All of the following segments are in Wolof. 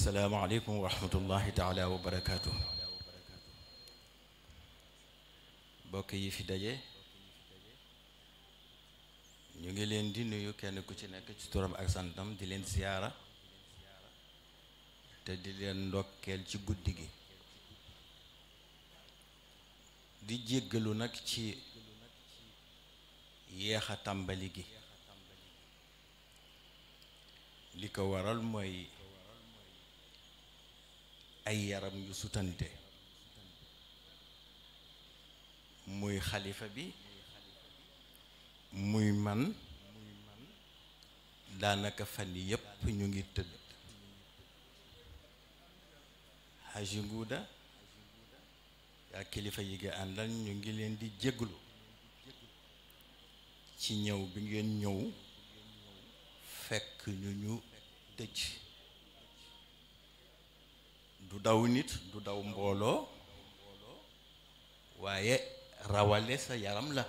asalaamaaleykum wa rahmatullahi taala wa barakaatu. mbokk yi fi daje ñu ngi leen di nuyu kenn ku ci nekk ci turam ak santam di leen ziyaara te di leen ndokkeel ci guddi gi di jéggalu nag ci yeexa tàmbali gi li ko waral mooy ay yaram yu sutante muy xalifa bi muy man daanaka fan yi yépp ñu ngi tëdd Haji Nguuda ak kilifa yi nga àndal ñu ngi leen di jégglu ci ñëw bi ngeen ñëw fekk ñu tëj du daw nit du daw mbooloo waaye rawale sa yaram la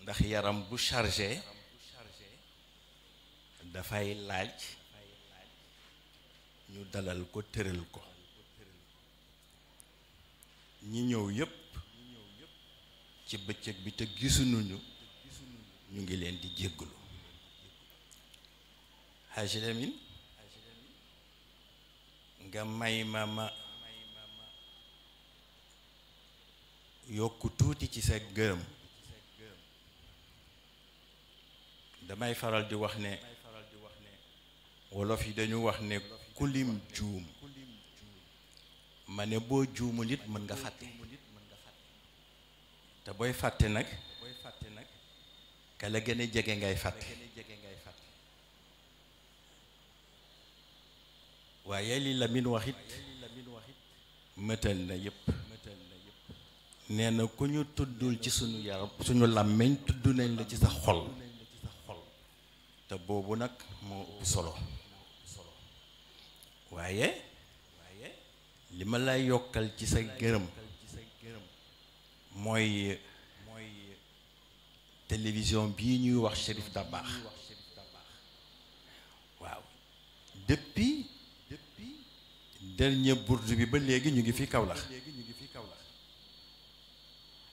ndax yaram bu chargé dafay laaj ñu dalal ko tëral ko ñi ñëw yépp ci bëccëg bi te gisuñu ñu ngi leen di jéggulu Haji Lamin nga may ma yokku tuuti ci sa gërëm damay faral di wax ne wolof yi dañu wax ne kulim juum ma ne boo juumu nit mën nga fàtte te booy fàtte nag ka la gën a jege ngay fàtte waaye li Lamin waxit mëtal na yépp nee na ku ñu tuddul ci suñu yaram suñu làmmiñ tudd nañ la ci sa xol te boobu nag moo ëpp solo waaye li ma lay yokkal ci sa gërëm mooy télévision bii ñuy wax Cherif Dabakh waaw depuis dernier bourde bi ba léegi ñu ngi fi Kaolack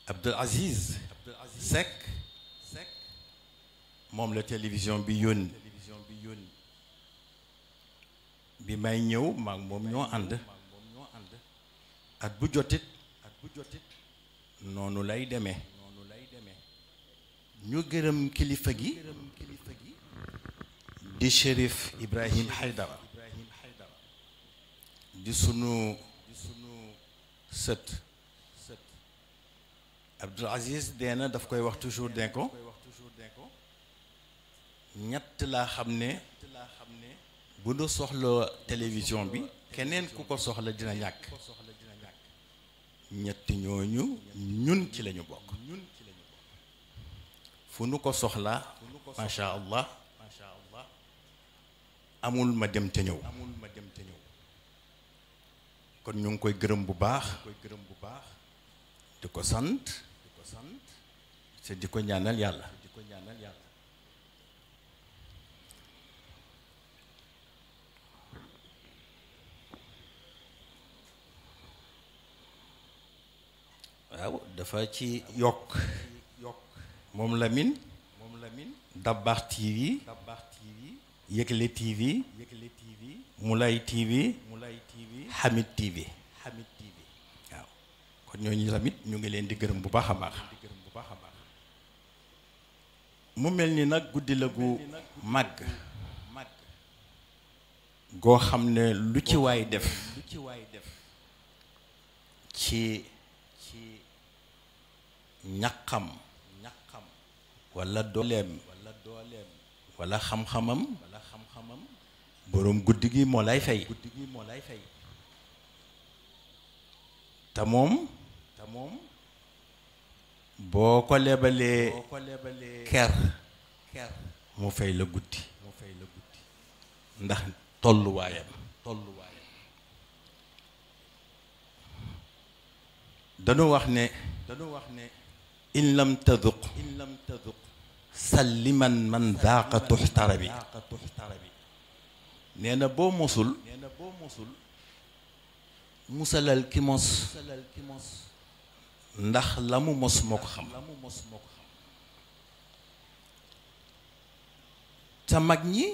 Abdul Aziz Seck moom la télévision bi yónni bi may ñëw maak moom ñoo ànd at bu jotit noonu lay demee ñu gërëm kilifa gi di Chérif Ibrahim Haydara di sunu sët Abdul Aziz deena daf koy wax toujours den ko ñett laa xam ne bu nu soxla télévision bi keneen ku ko soxla dina ñàkk ñett ñooñu ñun ci lañu bokk fu nu ko soxla masha Allah amul ma dem te ñëw kon ñu ngi koy gërëm bu baax di ko sant te di ko ñaanal yàlla waaw dafa ci yokk moom Lamin Dabakh TV Yëgle TV Moulay TV Hamid TV waaw kon ñooñu tamit ñu ngi leen di gërëm bu baax a baax mu mel ni nag guddi la gu màgg goo xam ne lu ci waay def ci ñaqam wala dooleem wala xam-xamam boroom guddi gi moo lay fay te moom boo ko lebalee ker mu fay la guddi ndax tolluwaayam dañu wax ne in lam taduq salliman man daaqa tuxtara bi nee na boo mosul musalal ki mos ndax la mu mos moo ko xam te mag ñi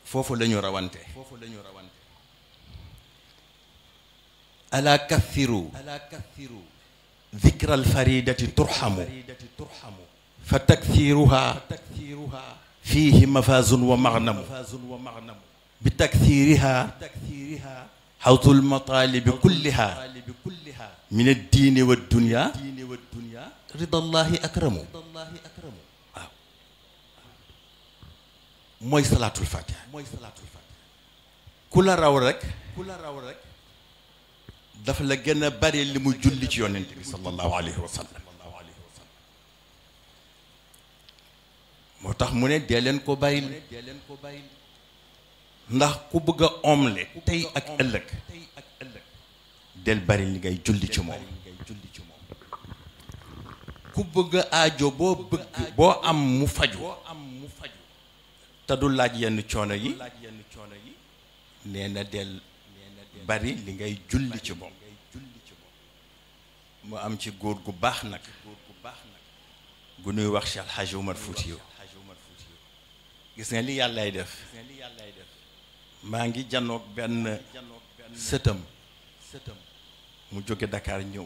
foofu la ñu rawante ala kathiru ذكر الفريدة ترحم فتكثيرها فيه مفاز ومغنم بتكثيرها حوض المطالب كلها من الدين والدنيا رضا الله أكرم موي صلاة الفاتحة كل راو رك dafa la gën a bari li mu julli ci yonent bi sallallahu alayhi wa sallam moo tax mu ne dee leen ko bàyyil ndax ku bëgg a omle tey ak ëllëg del bari li ngay julli ci moom ku bëgg a aajo boo bëgg boo am mu faju te du laaj yenn coono yi nee na del bari li ngay julli ci moom mu am ci góor gu baax nag gu nuy wax Cheikh Hadj Omar Foutiyou gis nga li yàllaay def maa ngi janoog benn sëtam mu jóge Dakar ñëw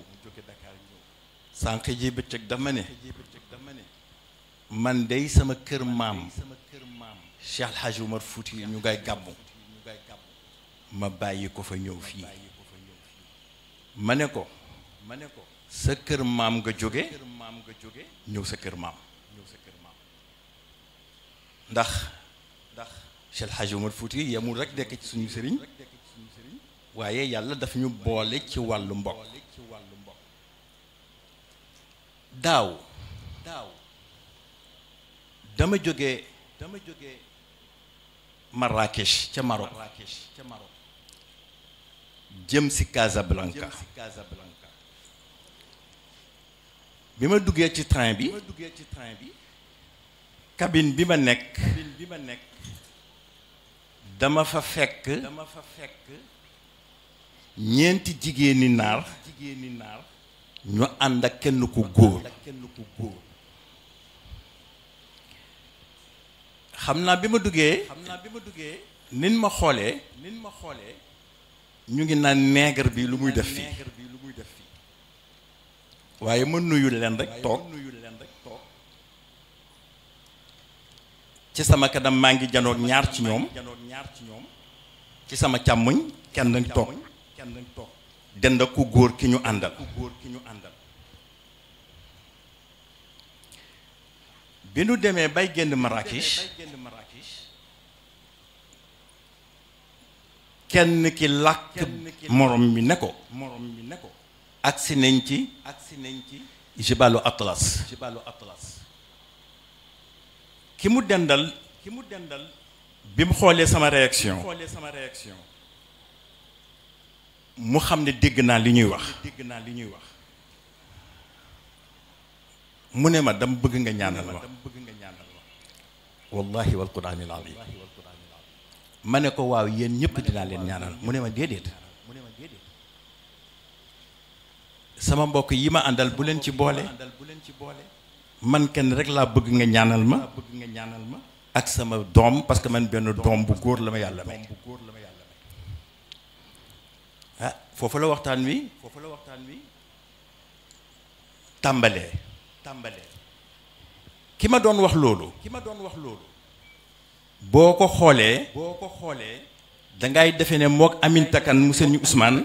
sànq ji bëccëg dama ne man dey sama kër maam Cheikh Hadj Omar Foutiyou ñu ngay gàmmu ma bàyyi ko fa ñëw fii ma ne ko sa kër maam nga jóge ñëw sa kër maam ndax Cheikh Hadj Omar Fouti yamul rek nekk ci suñu sëriñ waaye yàlla daf ñu boole ci wàllu mbokk daaw dama jóge Marrakech ca Maroc jëm si Casablanca bi ma duggee ci train bi cabine bi ma nekk dama fa fekk ñeenti jigéeni naar ñu ànd ak kenn ku góor xam naa bi ma duggee nin ma xoolee ñu ngi naan nègre bi lu muy def fii waaye ma nuyu leen rek toog ci sama kanam maa ngi janoog ñaar ci ñoom ci sama càmmoñ kenn toog dend ku góor ki ñu àndal bi nu demee bay génn Marrakech kenn ki làkk morom mi ne ko agsi nañ ci Jibalu Atlas ki mu dendal bi mu xoolee sama réaction mu xam ne dégg naa li ñuy wax mu ne ma dama bëgg nga ñaanal ma wallahi wal quraanil aziim ma ne ko waaw yéen ñëpp dinaa leen ñaanal mu ne ma déedéet sama mbokk yi ma àndal bu leen ci boole man kenn rek laa bëgg nga ñaanal ma ak sama doom parce que man benn doom bu góor la ma yàlla may ah foofu la waxtaan wi tàmbalee ki ma doon wax loolu boo ko xoolee dangay defe ne mook Aminata Kane mu seen ñu Ousmane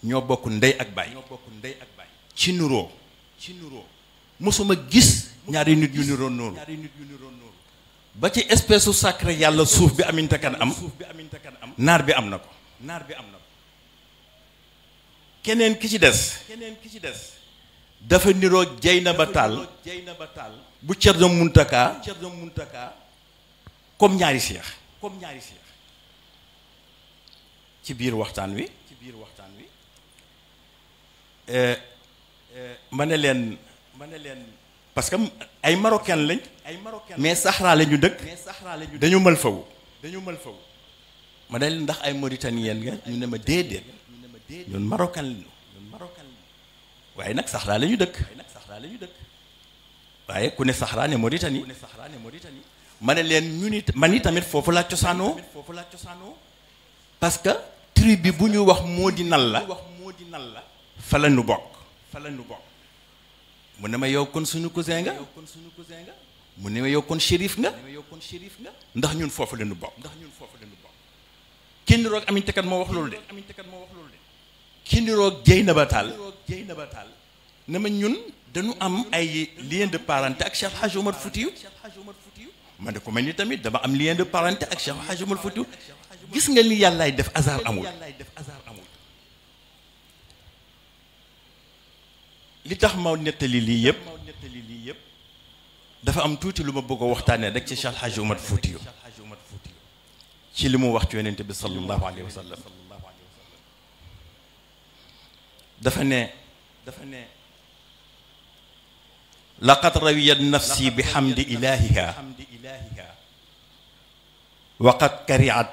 ñoo bokk ndey ak baay ci nuroo mosuma gis ñaari nit yu niroo noonu ba ci espèce su sacré yàlla suuf bi Aminata Kane am naar bi am na ko keneen ki ci des dafa niroo Jeynaba Taal bu Cerno Muntaka comme ñaari seex ci biir waxtaan wi ma ne leen parce que ay marocain lañ mais Sahara la ñu dëkk dañu mël fawu ma ne leen ndax ay Mauritanien nga ñu ne ma déedéet ñun marocain lañu waaye nag Sahara la ñu dëkk waaye ku ne Sahara ne Mauritanie ma ne leen ñu ni man i tamit foofu laa cosaanoo parce que tribu bi bu ñu wax moo di nal la fa la ñu bokk mu ne ma yow kon suñu cousin nga mu ne ma yow kon shérif nga ndax ñun foofu la ñu bokk ki niroog Aminata Kane moo wax loolu de ki niroog Dieynaba Tall ne ma ñun dañu am ay lien de parenté ak Cheikh Hadj Omar Foutiyou ma ne ko mel ni tamit dama am lien de parenté ak Cheikh Hadj Omar Foutiyou gis nga li yàllaay def hasard amul li tax ma nettali lii yëpp dafa am tuuti lu ma bëgg a waxtaanee rek ci Cheikh Hadj Omar Foutiyou ci li mu wax ci yonent bi sallallahu alayhi wa sallam dafa ne laqad rawiyat nafsi bi hamdi ilahiha waqad kariat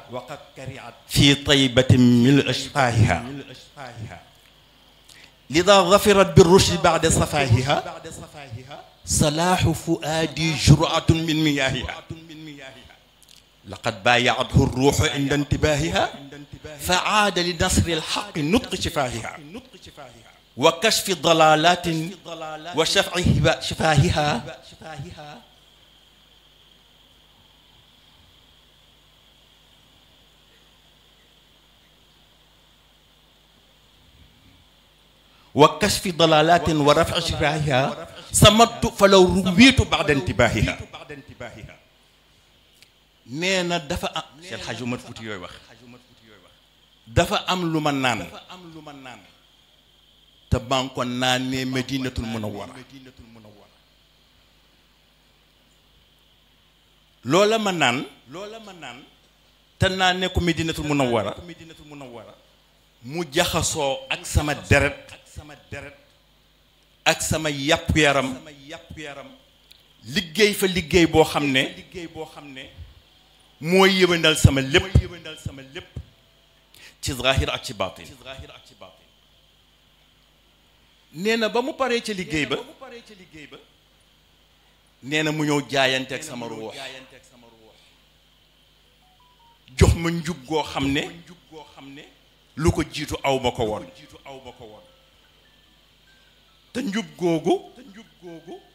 fi taybatin min ashfahiha lida zafirat birrushdi ba'da safahiha salahu fuadi jur'atun min miyahiha laqad baaya'athu ar-ruuhu inda intibahiha fa'aada li nasri al-haqqi nutqi shifahiha wa kashfi dalalatin wa shaf'i shifahiha wa kashfi dalalatin wa raf'i shifahiha samattu falaw ruwitu ba'da intibahiha nee na dafa am Cheikh Hadj Omar Fouti yooyu wax dafa am lu ma naan te maa ngi ko naanee Madinatul Munawwara loola ma naan te naanee ko Madinatul Munawwara mu jaxasoo ak sama deret ak sama yàpp yaram liggéey fa liggéey boo xam ne mooy yëwénal sama lépp ci zahir ak ci baatin nee na ba mu paree ca liggéey ba nee na mu ñëw jaayante ak sama ruux jox ma njub goo xam ne lu ko jiitu aw ma ko woon te njub googu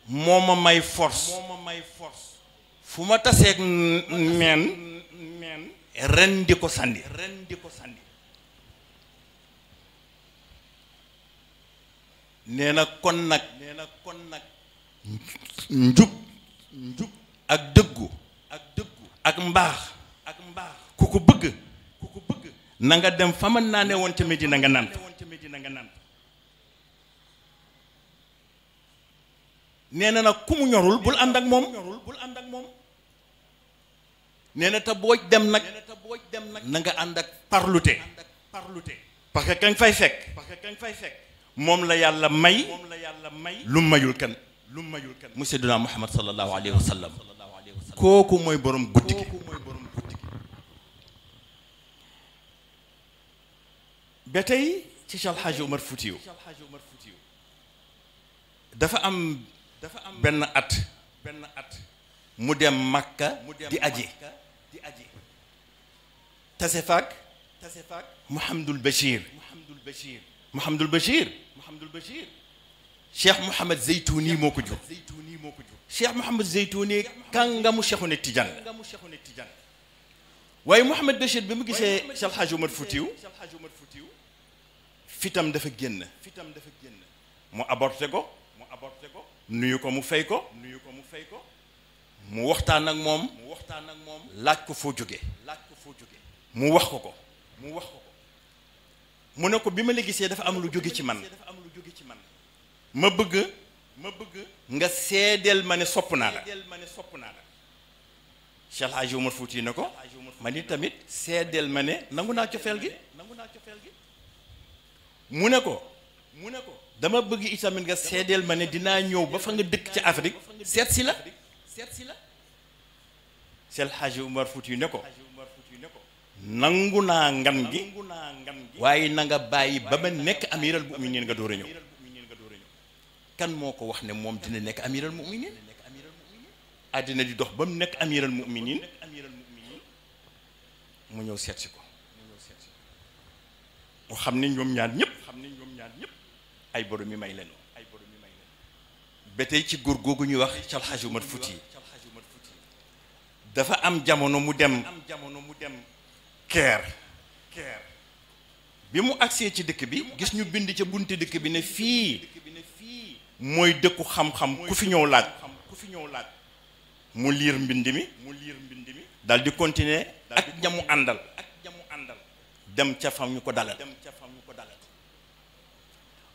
moo ma may force fu ma taseeg neen ren di ko sandi nee na kon nag njub ak dëggu ak mbaax ku ko bëgg na nga dem fa ma naane woon ca Medina nga naan nee na nag ku mu ñorul bul ànd ak moom nee na te booj dem nag na nga ànd ak parlute parce que kañ fay fekk moom la yàlla may lu mayul kan mu seyduna Muhammad sallallahu alayhi wa sallam kooku mooy borom guddi gi ba tey ci Cheikh Hadj Omar Foutiyou dafa am benn at mu dem Makka di aji tase faak Mouhamadul Bachir Cheikh Mouhamad Zeytouni moo ko jur Cheikh Mouhamad Zeytouni kàngamu Cheikhuna Tidiane waaye Mouhamad Bachir bi mu gisee Cheikh Hadj Omar Foutiyou fitam dafa génn mu aborté ko nuyu ko mu fay ko mu waxtaan ak moom laaj ko foo jóge mu wax ko mu ne ko bi ma la gisee dafa am lu jóge ci man ma bëgg nga seedeel ma ne sopp naa la Cheikh Hadj Omar Fouti ne ko ma ni tamit seedeel ma ne nangu naa cofeel gi mu ne ko dama bëgg itamit nga seedeel ma ne dinaa ñëw ba fa nga dëkk ci Afrique seet si la Sel Hadji Umar Fouti ne ko nangu naa ngan gi waaye na nga bàyyi ba ma nekk amiral mu'minin nga door a ñëw. kan moo ko wax ne moom dina nekk amiral mu'minin? àddina di dox ba mu nekk amiral mu'minin mu ñëw seet si ko mu xam ne ñoom ñaar ñëpp ay borom mi may leen ba tey ci góor googu ñuy wax Sel Hadji Umar Fouti dafa am jamono mu dem Caire bi mu agsee ci dëkk bi gis ñu bind ca bunte dëkk bi ne fii mooy dëkku xam-xam ku fi ñëw laaj mu liir mbind mi dal di continuer ak ñamu àndal dem ca fam ñu ko dalal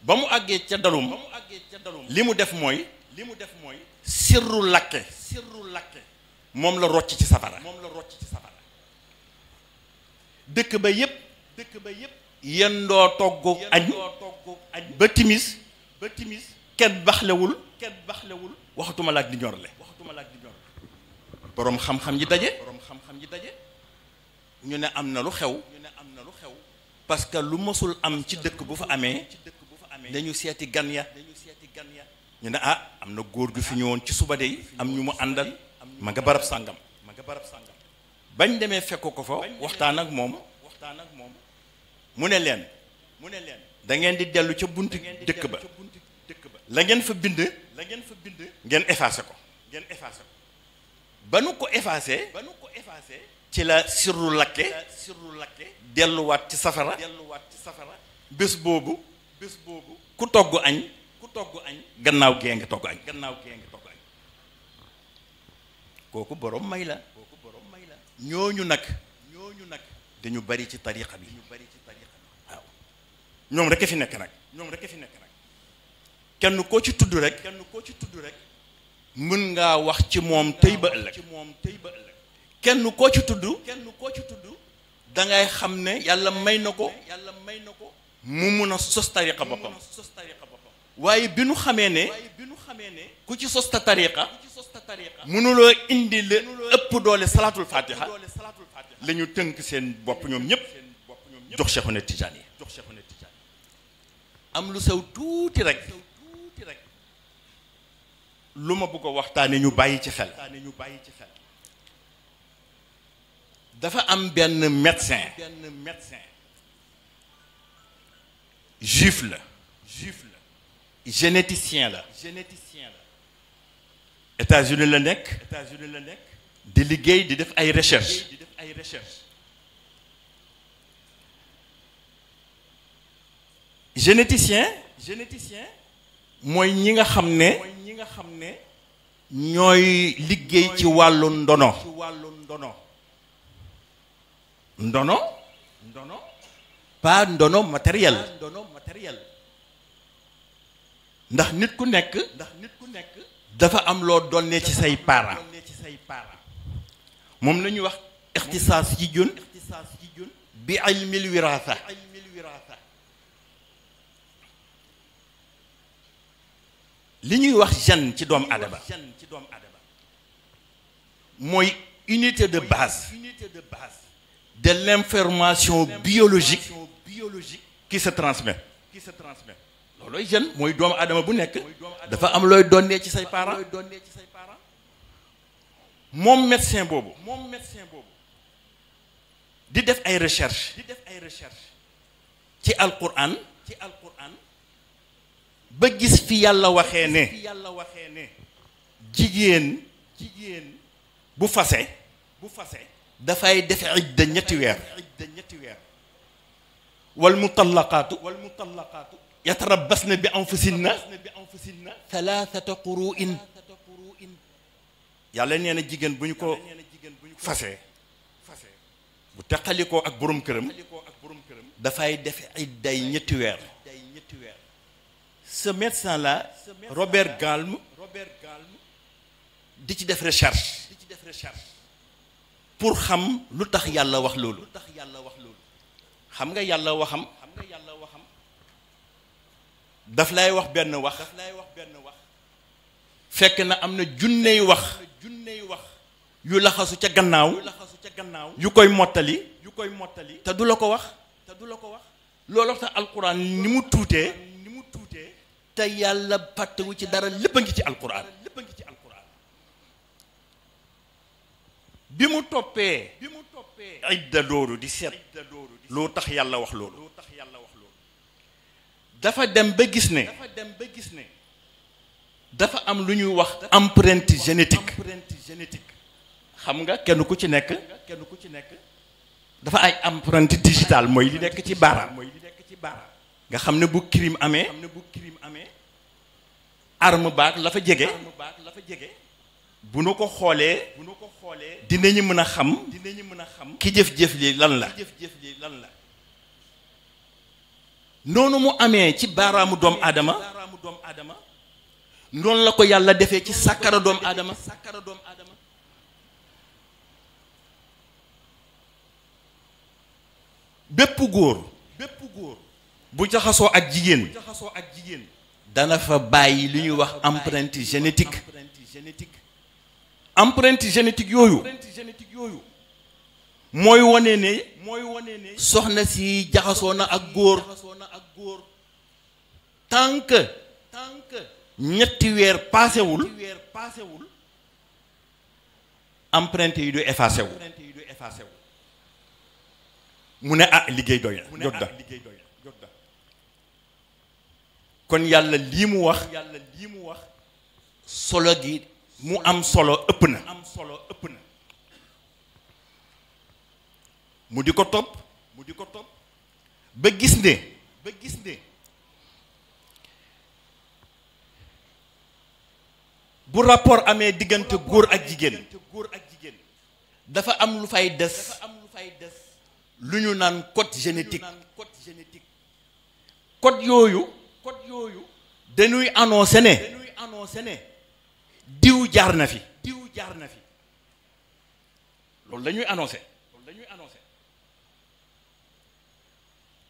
ba mu àggee ca dalum li mu def mooy sirru lakke moom la rocc ci safara dëkk ba yépp yendoo togg añ ba timis kenn baxlewul waxatuma laaj di ñorle boroom xam-xam yi daje ñu ne am na lu xew parce que lu mësul am ci dëkk bu fa amee dañu seeti gan ya ñu ne ah am na góor gu fi ñëwoon ci suba de am ñu mu àndal ma nga barab sàngam bañ demee fekk ko fa waxtaan ak moom mu ne leen da ngeen di dellu ca buntu dëkk ba la ngeen fa bind ngeen effacé ko ba nu ko effacé ci la sirru lakke delluwaat ci safara bés boobu ku togg añ gannaaw gee nga togg añ kooku borom may la ñooñu nag dañu bari ci tariqa bi waaw ñoom rek a fi nekk nag kenn koo ci tudd rek mën ngaa wax ci moom tey ba ëllëg kenn koo ci tudd da ngay xam ne yàlla may na ko mu mun a sos tariqa boppam waaye bi nu xamee ne ku ci sos ta tariqa mënuloo indi la ëpp doole salaatul fatiha la ñu tënk seen bopp ñoom ñëpp jox Cheikhuna Tidiane yi am lu sew tuuti rek lu ma bëgg a waxtaane ñu bàyyi ci xel dafa am benn médecin juif la généticien la États-Unis la nekk di liggéey di def ay recherche généticien mooy ñi nga xam ne ñooy liggéey ci wàllu ndono pas ndono matériel ndax nit ku nekk dafa am loo donnee ci say parents moom la ñuy wax ixtisaas yi jun bi ilmil wiraasa li ñuy wax gène ci doomu adama mooy unité de base de l'information biologique qui se transmet loolooy gène mooy doomu adama bu nekk dafa am looy donnee ci say parents moom médecin boobu di def ay recherche ci alquran ba gis fi yàlla waxee ne jigéen bu fase dafay def idda ñetti weer wal mutallaqaatu yatarabbasna bi anfusinna thalathata quru'in yàlla nee na jigéen bu ñu ko fase bu teqalikoo ak borom këram dafay def idday ñetti weer. Ce médecin là Robert Galm di ci def recherche pour xam lu tax yàlla wax loolu xam nga yàlla waxam daf lay wax benn wax fekk na am na junney wax yu laxasu ca gannaaw yu koy mottali te du la ko wax loolu tax alquran ni mu tuutee te yàlla fàttewu ci dara lépp a ngi ci alquran bi mu toppee idda dooru di seet loo tax yàlla wax loolu dafa dem ba gis ne dafa am lu ñuy wax empreinte génétique xam nga kenn ku ci nekk dafa ay empreinte digitale mooy li nekk ci baaraam nga xam ne bu crime amee arme baag la fa jege bu nu ko xoolee dinañu mën a xam ki jëf-jëf li lan la noonu mu amee ci baaraamu doomu aadama noonu la ko yàlla defee ci sàkkara doomu aadama bépp góor bu jaxasoo ak jigéen dana fa bàyyi lu ñuy wax empreinte génétique empreinte génétique yooyu mooy wane ne soxna si jaxasoo na ak góor tant que ñetti weer paasewul empreinte yi du effacé wu mu ne ah liggéey doy na jot da kon yàlla lii mu wax solo gi mu am solo ëpp na mu di ko topp ba gis ne bu rapport amee diggante góor ak jigéen dafa am lu fay des lu ñu naan code génétique code yooyu dañuy annoncé ne diw jaar na fi loolu la ñuy annoncé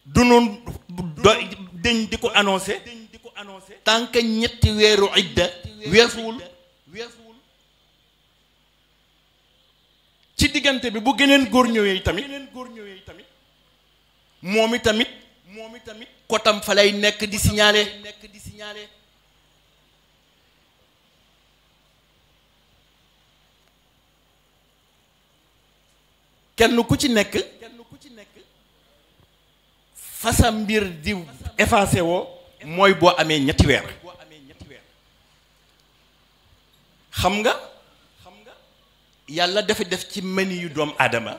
du noonu dañ di ko annoncé tant que ñetti weeru idda weesuwul ci diggante bi bu geneen góor ñëwee tamit moom itamit kotam fa lay nekk di signalé kenn ku ci nekk fasa mbir di effacé woo mooy boo amee ñetti weer xam nga yàlla dafa def ci mani yu doomu aadama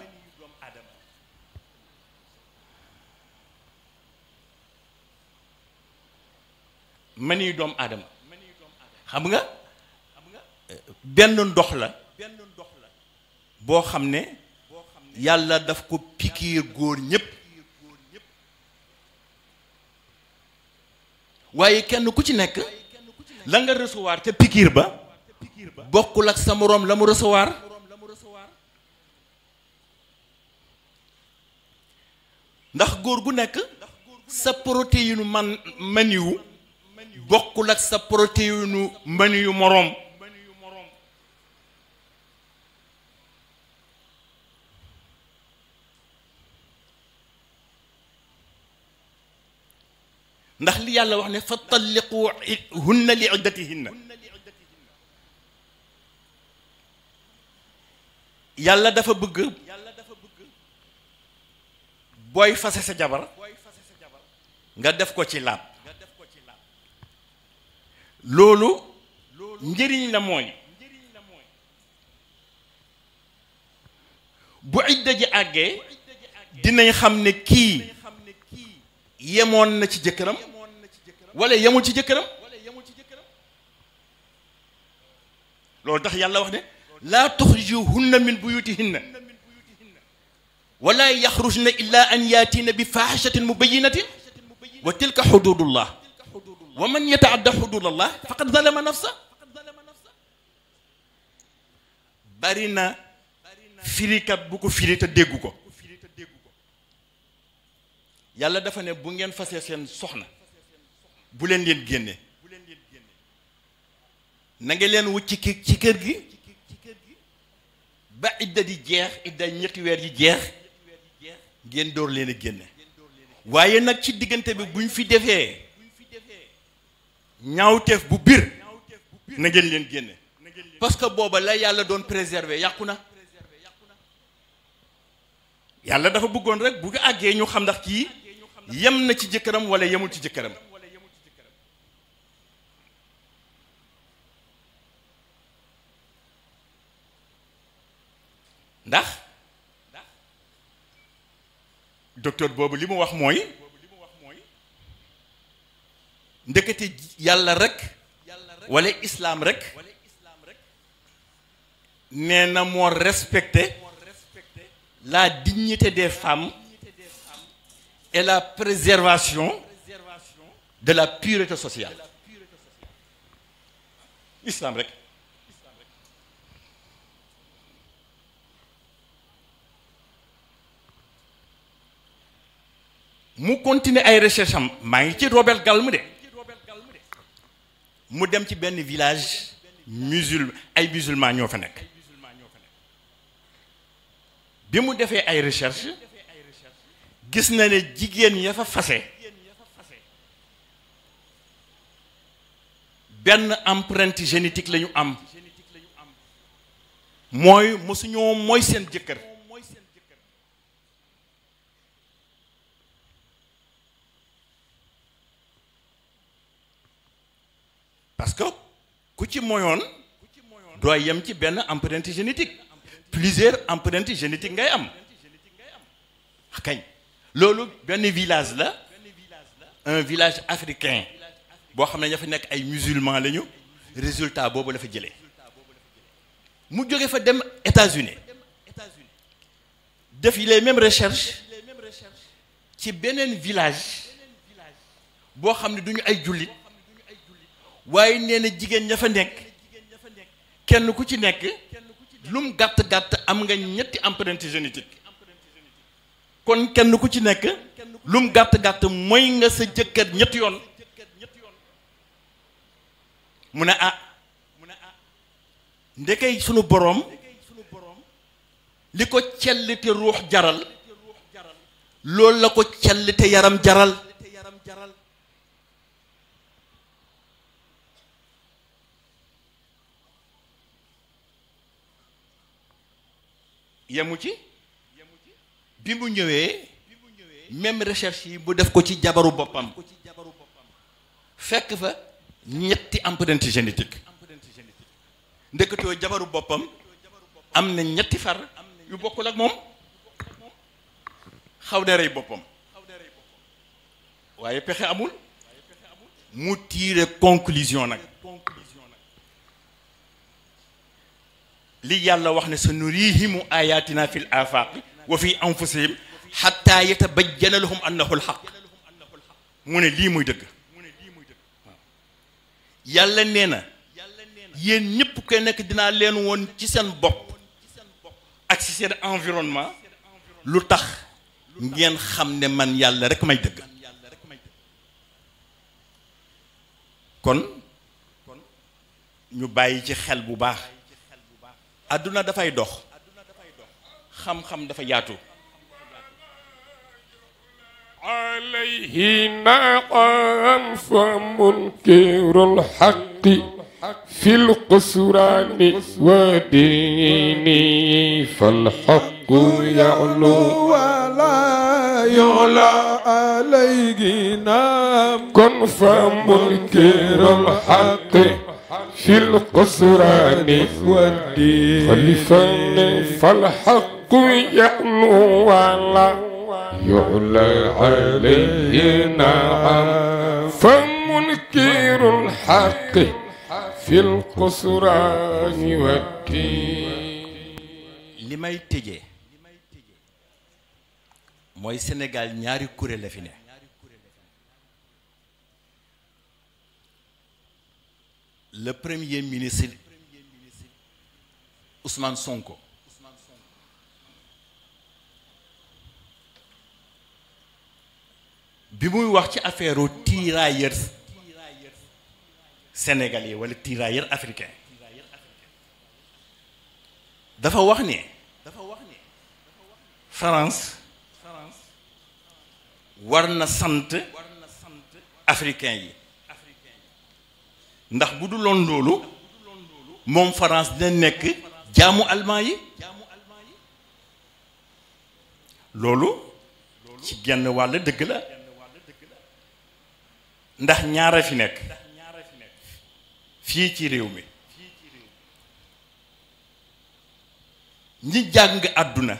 mani yu doomu aadama xam nga benn ndox la boo xam ne yàlla daf ko pikiir góor ñépp waaye kenn ku ci nekk la nga recevoir ca pikiir ba bokkul ak sa moroom la mu recevoir ndax góor gu nekk sa protéine maniwu bokkul ak sa protéine maniyu moroom ndax li yàlla wax ne fa talliqu hunna li iddatihinna yàlla dafa bëgg booy fase sa jabar nga def ko ci laab loolu njëriñ la mooy bu idda ji àggee dinañ xam ne kii yemoon na ci jëkkëram wala yemul ci jëkkëram loolu tax yàlla wax ne laa tuxrijuhunna min buyutihinna wala yaxrujna illa an yaatiina bi faaxishatin mubayinatin wa tilka xududullah wa man yataadda xududallah faqad zalama nafsa bari na firikat bu ko firi te déggu ko yàlla dafa ne bu ngeen fasee seen soxna bu leen leen génne na nga leen wut ci kër gi ba idda di jeex idda ñetti weer yi jeex ngeen door leen a génne waaye nag ci diggante bi buñ fi defee ñaawteef bu bir na ngeen leen génne parce que booba la yàlla doon préserver yàqu na yàlla dafa bëggoon rek bu àggee ñu xam ndax kii yem na ci jëkkëram wala yemul ci jëkkëram ndax docteur boobu li mu wax mooy ndekete yàlla rek wala islam rek nee na moo respecté la dignité des femmes et la préservation de la pureté sociale islam rek mu continuer ay recherche am maa ngi ci Robert Galm de mu dem ci benn village ay musulman ñoo fa nekk bi mu defee ay recherche gis na ne jigéen ya fa fase benn empreinte génétique la ñu am mooy mosuñoo mooy seen jëkkër parce que ku ci moyoon doo yem ci benn empreinte génétique plusieurs empreintes génétiques ngay am kañ loolu benn village la un village africain boo xam ne ña fa nekk ay musulmans lañu résultat boobu la fa jëlee mu jóge fa dem États-Unis def les mêmes recherches ci beneen village boo xam ne duñu ay jullit waaye nee na jigéen ña fa nekk kenn ku ci nekk lum gàtt-gàtt am nga ñetti empreinte génétique kon kenn ku ci nekk lum gàtt-gàtt mooy nga sa jëkkër ñetti yoon mu ne ndekay sunu boroom li ko cellite ruux jaral loolu la ko cellite yaram jaral yemu ci bi mu ñëwee même recherche yi bu def ko ci jabaru boppam fekk fa ñetti empreinte génétique ndeketoo jabaru boppam am na ñetti far yu bokkul ak moom xaw na rey boppam waaye pexe amul mu tiire conclusion nag li yàlla wax ne sa nurihimu ayatina fil afaqi wa fi anfusihim hatta yatabayyana lahum annahu alhaq mu ne lii muy dëgg waaw yàlla nee na yéen ñëpp koy nekk dinaa leen woon ci seen bopp ak ci seen environnement lu tax ngeen xam ne man yàlla rek may dëgg kon ñu bàyyi ci xel bu baax àdduna dafay dox xam-xam dafa yaatu alayhi naqam fa munkirul haqqi fil qusrani wa dini fal haqqu ya'lu wa la yu'la alayhi naqam fa munkirul haqqi في القصران والدين خليفان فالحق يعلو ولا يعلى عليه نعم فمنكر الحق في القصران والدين li may tëjee mooy Sénégal ñaari kuréel la fi ne le premier ministre Ousmane Sonko bi muy wax ci affaire u tirailleurs sénégalais wala tirailleurs africains dafa wax ne France war na sant africain yi ndax bu du loon loolu moom France dina nekk jaamu allemand yi loolu ci genn wàll dëgg la ndax ñaara fi nekk fii ci réew mi ñi jàng àdduna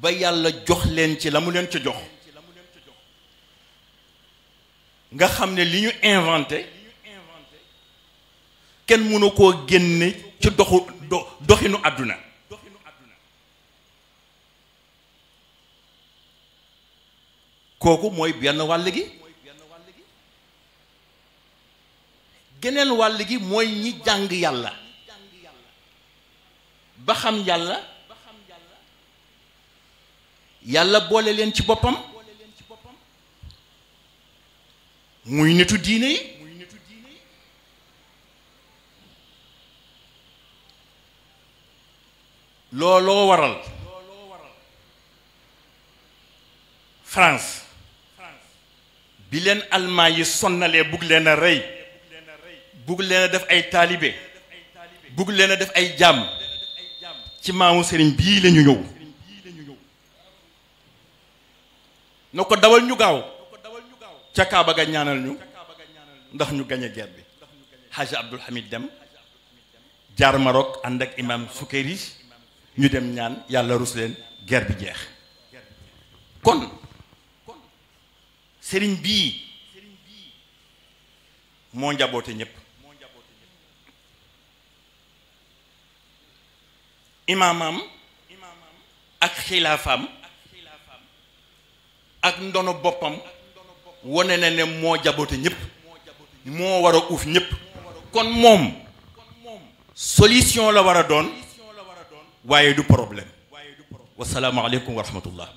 ba yàlla jox leen ci la mu leen ca jox nga xam ne li ñu inventé kenn mënu koo génne ci doxinu àdduna kooku mooy benn wàll gi geneen wàll gi mooy ñi jàng yàlla ba xam yàlla yàlla boole leen ci boppam muy nitu diine yi looloo waral France bi leen allemand yi sonnalee bugg leen a rey bugg leen a def ay taalibe bugg leen a def ay jaam ci maamu sëriñ bii la ñu ñëw na ko dawal ñu gaaw ca Kaaba ga ñaanal ñu ndax ñu gañe guerre bi Haji Abdul Hamid dem jaar Maroc ànd ak imam Sukayrij ñu dem ñaan yàlla rus leen guerre bi jeex kon sëriñ bii moo njaboote ñépp imaamam ak xilaafaam ak ndono boppam wone na ne moo jaboote ñépp moo war a uuf ñépp kon moom solution la war a doon waaye du problème wasalaamu aleykum wa rahmatullah